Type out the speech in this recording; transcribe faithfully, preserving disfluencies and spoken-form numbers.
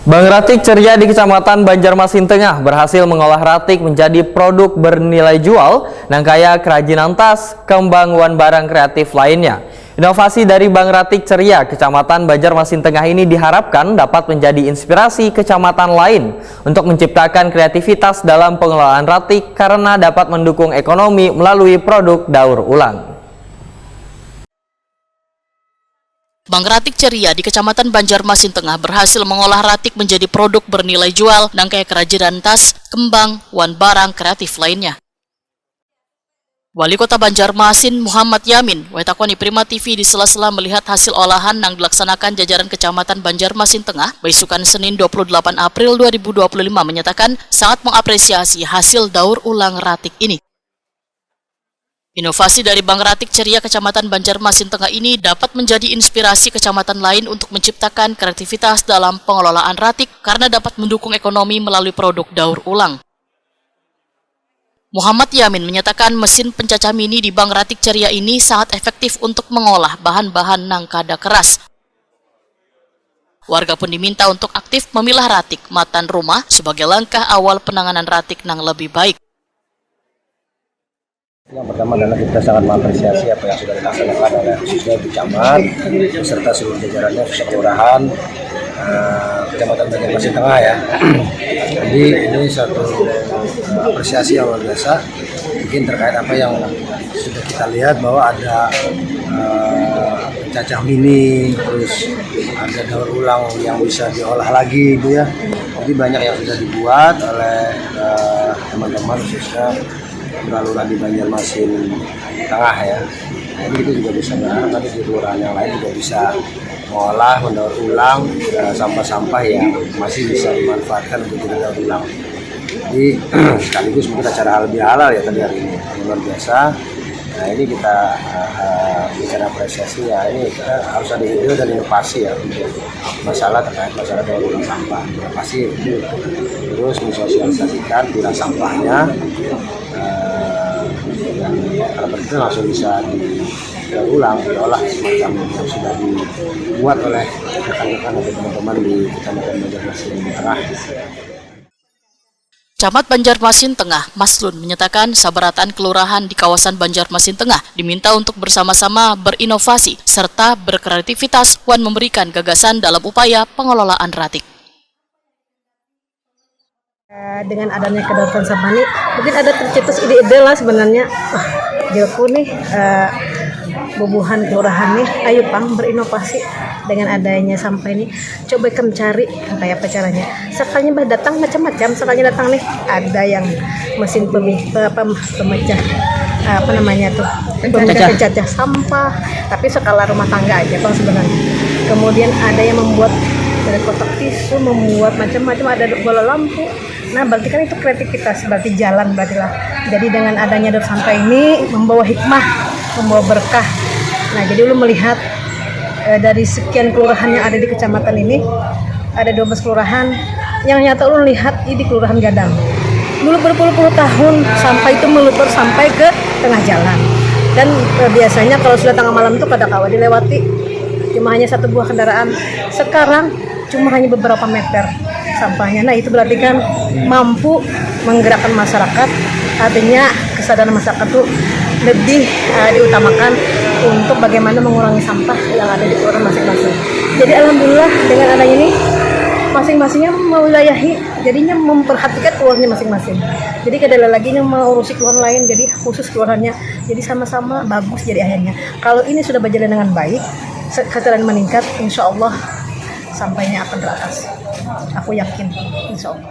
Bank Ratik Ceria di Kecamatan Banjarmasin Tengah berhasil mengolah ratik menjadi produk bernilai jual, nang kaya kerajinan tas, kembang, wan barang kreatif lainnya. Inovasi dari Bank Ratik Ceria Kecamatan Banjarmasin Tengah ini diharapkan dapat menjadi inspirasi kecamatan lain untuk menciptakan kreativitas dalam pengelolaan ratik karena dapat mendukung ekonomi melalui produk daur ulang. Bank Ratik Ceria di Kecamatan Banjarmasin Tengah berhasil mengolah ratik menjadi produk bernilai jual nang kaya kerajinan tas, kembang, wan barang kreatif lainnya. Wali Kota Banjarmasin Muhammad Yamin, wetakoni Prima T V di sela-sela melihat hasil olahan nang dilaksanakan jajaran Kecamatan Banjarmasin Tengah, baisukan Senin dua puluh delapan April dua ribu dua puluh lima menyatakan sangat mengapresiasi hasil daur ulang ratik ini. Inovasi dari Bank Ratik Ceria Kecamatan Banjarmasin Tengah ini dapat menjadi inspirasi kecamatan lain untuk menciptakan kreativitas dalam pengelolaan ratik karena dapat mendukung ekonomi melalui produk daur ulang. Muhammad Yamin menyatakan mesin pencacah mini di Bank Ratik Ceria ini sangat efektif untuk mengolah bahan-bahan nang kada keras. Warga pun diminta untuk aktif memilah ratik matan rumah sebagai langkah awal penanganan ratik nang lebih baik. Yang pertama adalah kita sangat mengapresiasi apa yang sudah dilaksanakan oleh khususnya Ibu Camat beserta seluruh jajarannya, khususnya kelurahan, eh, Kecamatan Banjarmasin Tengah, ya. Jadi ini satu, eh, apresiasi yang luar biasa. Mungkin terkait apa yang sudah kita lihat bahwa ada, eh, cacah mini, terus ada daur ulang yang bisa diolah lagi, Bu, ya. Jadi banyak yang sudah dibuat oleh, eh, teman-teman khususnya Lurah-lurah di Banjarmasin Tengah, ya. Nah, ini kita juga bisa berharap nanti di kelurahan yang lain juga bisa mengolah, mendaur ulang, eh, sampah-sampah yang masih bisa dimanfaatkan untuk kita daur ulang. Jadi sekaligus mungkin acara halal bihalal, ya, tadi hari ini, luar biasa. Nah, ini kita, eh, bicara apresiasi, ya, ini kita harus ada ide dan inovasi, ya, untuk masalah terkait masalah daur ulang sampah. Inovasi itu terus mensosialisasikan pilah sampahnya, eh, dan harapan kita langsung bisa didaur ulang, diolah semacam yang sudah dibuat oleh rekan-rekan atau teman-teman di Kecamatan Banjarmasin Tengah. Camat Banjarmasin Tengah, Maslun, menyatakan sabarataan kelurahan di kawasan Banjarmasin Tengah diminta untuk bersama-sama berinovasi serta berkreativitas wan memberikan gagasan dalam upaya pengelolaan ratik. Eh, dengan adanya kedaulatan sampah ini, mungkin ada tercetus ide-ide lah sebenarnya. Wah, jaku nih, eh, bubuhan kelurahan nih, ayo pang berinovasi dengan adanya sampah ini. Coba ikam cari kayak apa caranya. Sekalinya bah datang macam-macam, sekalinya datang nih, ada yang mesin pemi, apa, pemecah, apa namanya tuh, pemecah, pencacah sampah, tapi skala rumah tangga aja, bang, sebenarnya. Kemudian ada yang membuat dari kotak tisu, membuat macam-macam, ada bola lampu. Nah, berarti kan itu kreativitas, berarti jalan berarti lah. Jadi dengan adanya daur sampah ini membawa hikmah, membawa berkah. Nah, jadi ulun melihat, eh, dari sekian kelurahan yang ada di kecamatan ini, ada dua belas kelurahan yang nyata ulun lihat ini di Kelurahan Gadang. Dulu berpuluh-puluh tahun sampah itu meluber sampai ke tengah jalan. Dan, eh, biasanya kalau sudah tengah malam itu kada kawa dilewati. Cuma hanya satu buah kendaraan. Sekarang cuma hanya beberapa meter sampahnya. Nah, itu berarti kan mampu menggerakkan masyarakat, artinya kesadaran masyarakat tuh lebih, eh, diutamakan untuk bagaimana mengurangi sampah yang ada di kelurahan masing-masing. Jadi alhamdulillah dengan adanya ini masing-masingnya mewilayahi, jadinya memperhatikan keluarnya masing-masing. Jadi kada ada lagi yang mengurusi keluarga lain, jadi khusus keluarganya. Jadi sama-sama bagus jadi akhirnya. Kalau ini sudah berjalan dengan baik, se- kesadaran meningkat, insya Allah sampainya akan teratas. Aku yakin, insya Allah.